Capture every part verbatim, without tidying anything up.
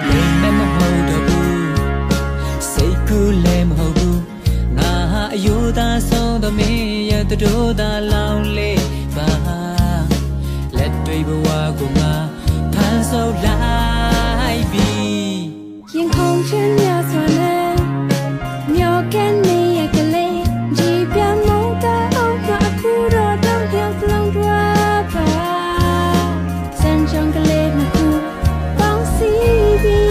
လိမ်လည်းမဟုတ်တော့ဘူး၊ စိတ်ကူးလည်းမဟုတ်ဘူး။ ငါဟာအရိုးသားဆုံးသောမင်းရဲ့သတို့သားလောင်းလေးပါ။ လက်တွေ့ဘဝကိုငါဖန်ဆုပ်လိုက်ပြီ။ ရင်ခုန်ခြင်းများစွာနဲ့မျောကင်းနေရကလေး၊ ရေပြတ်မုန်တိုင်းအောက်မှာအခုတော့တောင်ပြောက်လုံးတွားပါ။ စံကြောင်ကလေးနှစ်ခုပေါင်းစည်းပြီး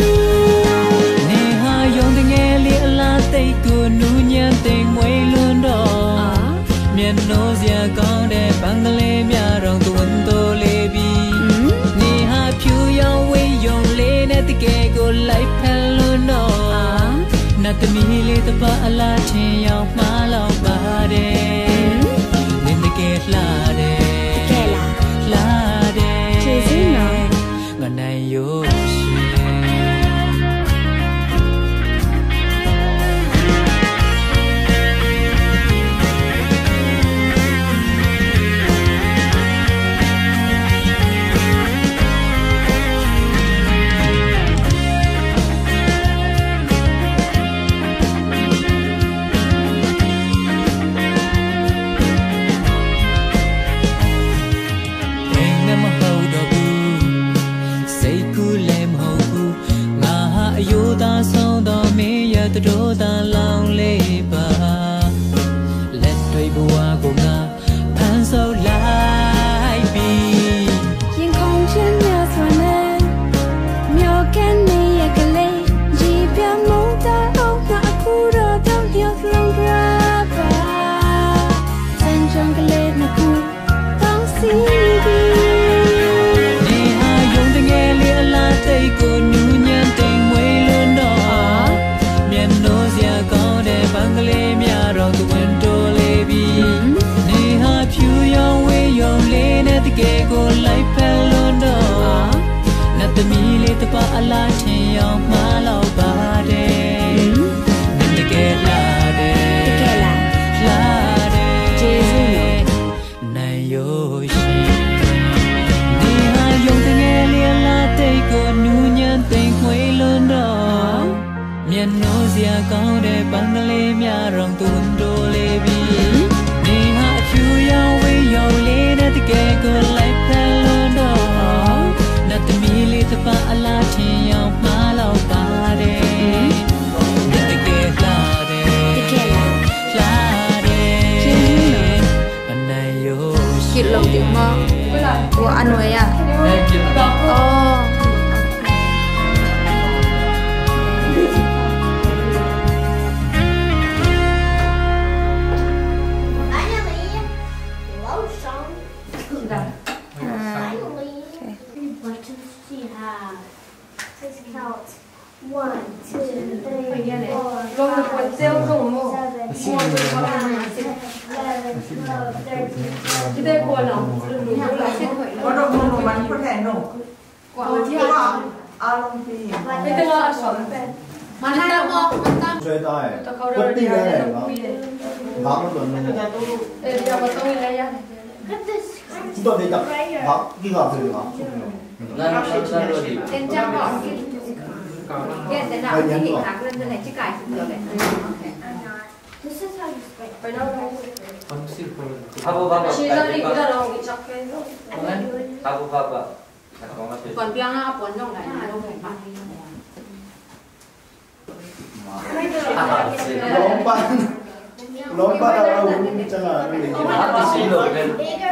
၊ နေဟာယုံတငယ်လေးအလားသိပ်ကိုနူးညံ့သိမ်မွေ့လွန်းတော့၊ အာ မျက်နှာစရာကောင်းတဲ့ပန်းကလေးများတောင်သဝန်းသိုလေပြီ။ ဟမ်။ နေဟာဖြူရောင်ဝေးရုံလေးနဲ့တကယ်ကိုလိုက်ဖက်လွန်းတော့၊ အာ နတ်သမီးလေးတစ်ပါးအလားထင်ရောက်မှားလောက်ပါတယ်။ ဟမ်။ နင်တကယ်လှတယ်။ တကယ်လား။ လှတယ်။ ကျေးဇူးနော်။ ငါနိုင်ရိုးရှင်။ အိမ်လည်းမဟုတ်တော့ဘူး၊ စိတ်ကူးလည်းမဟုတ်ဘူး။ ငါဟာအရိုးသားဆုံးသောမင်းရဲ့သတို့သားလောင်းလေးပါ။ လက်တွေ့ဘဝကိုငါဖန်ဆုပ်လိုက်ပြီ။ ရင်ခုန်ခြင်းများစွာနဲ့မျောကင်းနေရကလေး၊ ရေပြတ်မုန်တိုင်းအောက်မှာအခုတော့တောင်ပြောက်လုံးတွားပါ။ စံကြောင်ကလေးနှစ်ခုပေါင်းစည်းပြီး၊ နေဟာယုံတငယ်လေးအလားသိပ်ကိုနူးညံ့သိမ်မွေ့လွန်းတော့၊ အာ ကောင်းတဲ့ ပန်းကလေးများ ရောင်သွင်းတိုးလေးပြီ။ နေဟာ အဖြူရောင် ဝေးရောင်လေးနဲ့ တကယ်ကို လိုက်ဖက်လို့တော့ နတ်သမီးလေး တစ်ပါး အလား ထင်ရောင်မှားလောက်ပါတယ်။ နတ်တကယ်လှတယ် တကယ်လား လှတယ် မနက်ရိုး กินลงติมอตัวอันไว้อะ อ๋อ Finally, love song. อ่า Finally, โอเค what does she have? Let's count. One, two, three, four, five, six, seven, eight, nine, ten, eleven, twelve, thirteen, fourteen. Ito nga, ah, song. Mantap mo, mantap. Saya tayo. Pati na yan, ha? Bakit ba naman? Eh, di ako itong inaya. Ito, di tak. Bak-, di ka pwede, ha? Nanu sa, sa lodi. Ay, yan to, ah. This is how you spray. Habo, habo. Habo, habo. Puan piang a puan nong lai na nong lai pa. Lompa. Lompa na la un changa. Ati silo pen.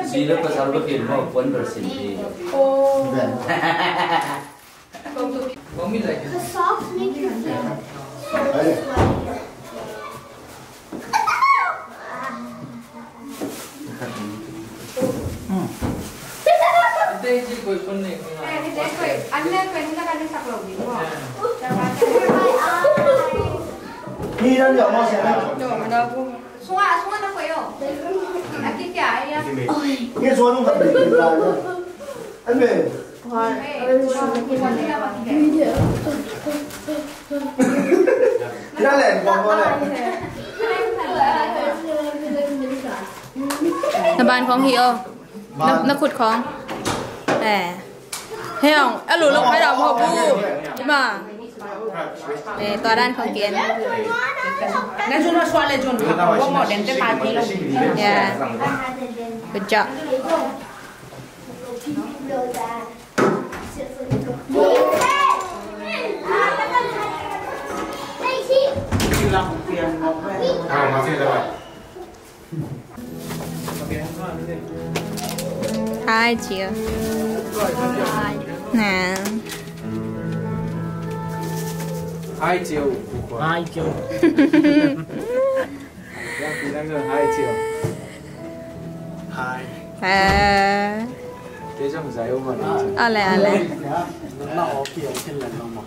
Silo pasal ba kin mo pon ber sin ti. Oh. The socks make your feet so sweaty. Na ban khong hi o. Na, na khut khong. Eh. Hei ong, a lu lok khai dam ho bu. Ima. Eh, tua dan khong kien. Na jun wa sua le jun. Wa mo den te pa ti lo. Yeah. Good job. Hi, Jill. Nah. Hi, Jill. Hi, Jill. Hi, Jill. Hi. Eh. Kei zong zai om a ni. Ale, ale. Na off ki ong kin len lo ma.